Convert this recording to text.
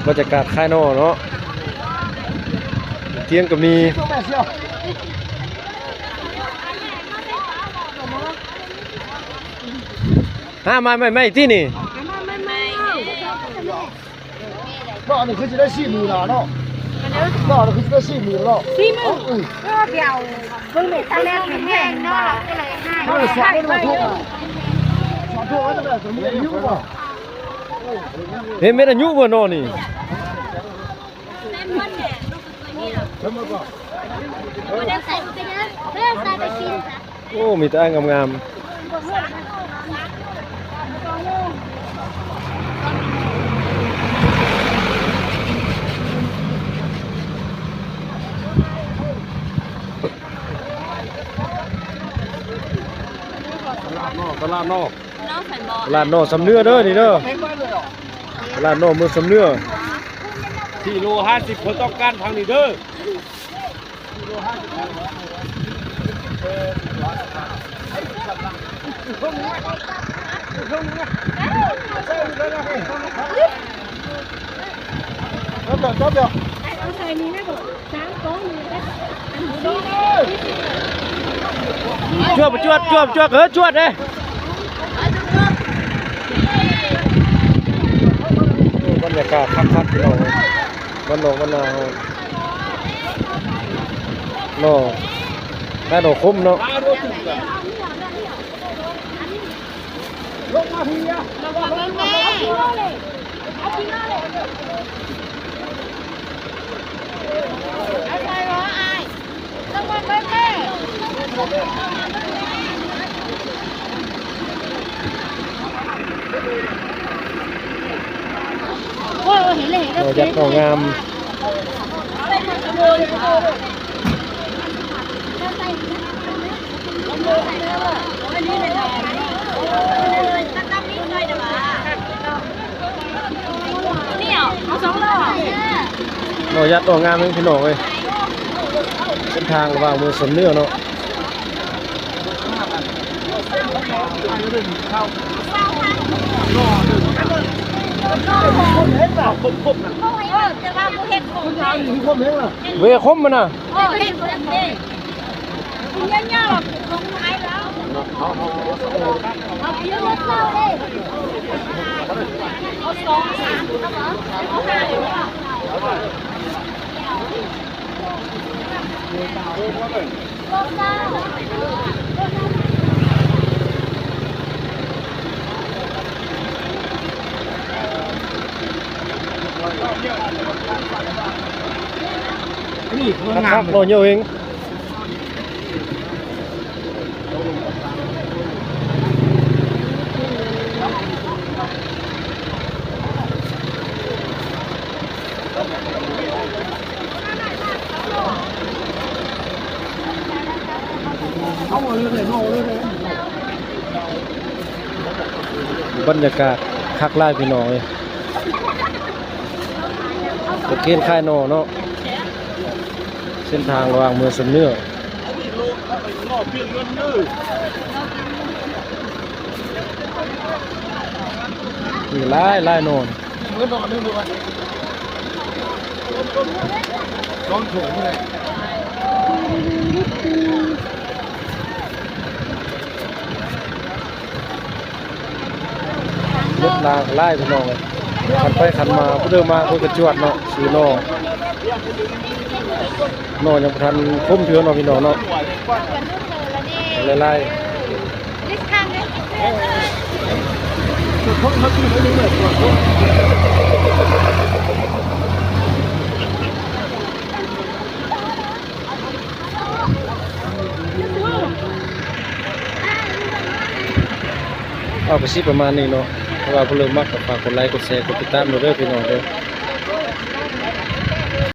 ບັນຍາກາດຂາຍໜໍ່ເນາະ ທຽງກໍມີ. ຫາມາໃໝ່ໆຕິນີ້. ໜໍ່ນີ້ຄືຊິໄດ້ສີ່ໝື່ນລະເນາະ. ໜໍ່ນີ້ຄືຊິໄດ້ສີ່ໝື່ນເນາະ. ສີ່ໝື່ນ. ເອີ ເອີ ດຽວເບິ່ງແມ່ຕາແລກແພງເນາະ ເຮົາກໍເລີຍໃຫ້. ເອີ ສອງ ສອງ ເຮັດແມ່ນອາຍຸບໍ່ໜໍ່ນີ້? ໂອ້ ມີແຕ່ອ້າຍງາມໆ. ຕະຫຼາດເນາະ ຕະຫຼາດເນາະ ຕະຫຼາດເນາະຊຳເໜືອເດີນີ້ເດີ ຕະຫຼາດເນາະເມືອງຊຳເໜືອ. ກິໂລຫ້າສິບ ເພິ່ນຕ້ອງການທາງນີ້ເດີ. ຈວດ ຈວດ ຈວດ ຈວດ ເອີ ຈວດເດ້. ບັນຍາກາດຄັກໆ ພີ່ນ້ອງເອີຍ ບ້ານນອກບ້ານນາເຮົາເນາະ ຂາຍໜໍ່ຂົມເນາະ. ລົງມາພີ້ ລົງມາເບິ່ງແມ່ ເອົາໃສ່ບໍ່ອ້າຍ ລົງມາເບິ່ງແມ່. ໂອ້ຍ ເຫັນແລ້ວ ເຫັນແລ້ວ ໜໍ່ຍັກ ໜໍ່ງາມ. ໜໍ່ຍັກ ໜໍ່ງາມເດ້ ພີ່ນ້ອງເອີຍ ເສັ້ນທາງລະຫວ່າງເມືອງຊຳເໜືອເນາະ. ເຫັນບໍ່ ຂົມໆ ນະ ເອີ ແຕ່ວ່າບໍ່ເຫັນຂົມເດ້ ຂົມແຮງນະ ເວຂົມມັນນະ. ນີ້ ຄັກໆ ເນາະ ເຍົາະເອງ. ບັນຍາກາດຄັກຫຼາຍ ພີ່ນ້ອງເອີຍ. ກະເກນຂາຍໜໍ່ເນາະ ເສັ້ນທາງລະຫວ່າງເມືອງຊຳເໜືອ ມີຫຼາຍຫຼາຍໜໍ່. ລົດລາງຫຼາຍ ພີ່ນ້ອງເອີຍ ຄັນໄປຄັນມາ ຜູ້ໃດມາເພິ່ນກະຈວດເນາະ ຊື້ໜໍ່ ໜໍ່ຍັງບໍ່ທັນຂົມເທື່ອເນາະ ພີ່ນ້ອງເນາະ ຫຼາຍໆ. ເອົາ ກະຊິປະມານນີ້ເນາະ ຖ້າວ່າຜູ້ໃດມັກກະຝາກກົດໄລ ກົດແຊ ກົດຕິດຕາມເດີ ພີ່ນ້ອງເດີ.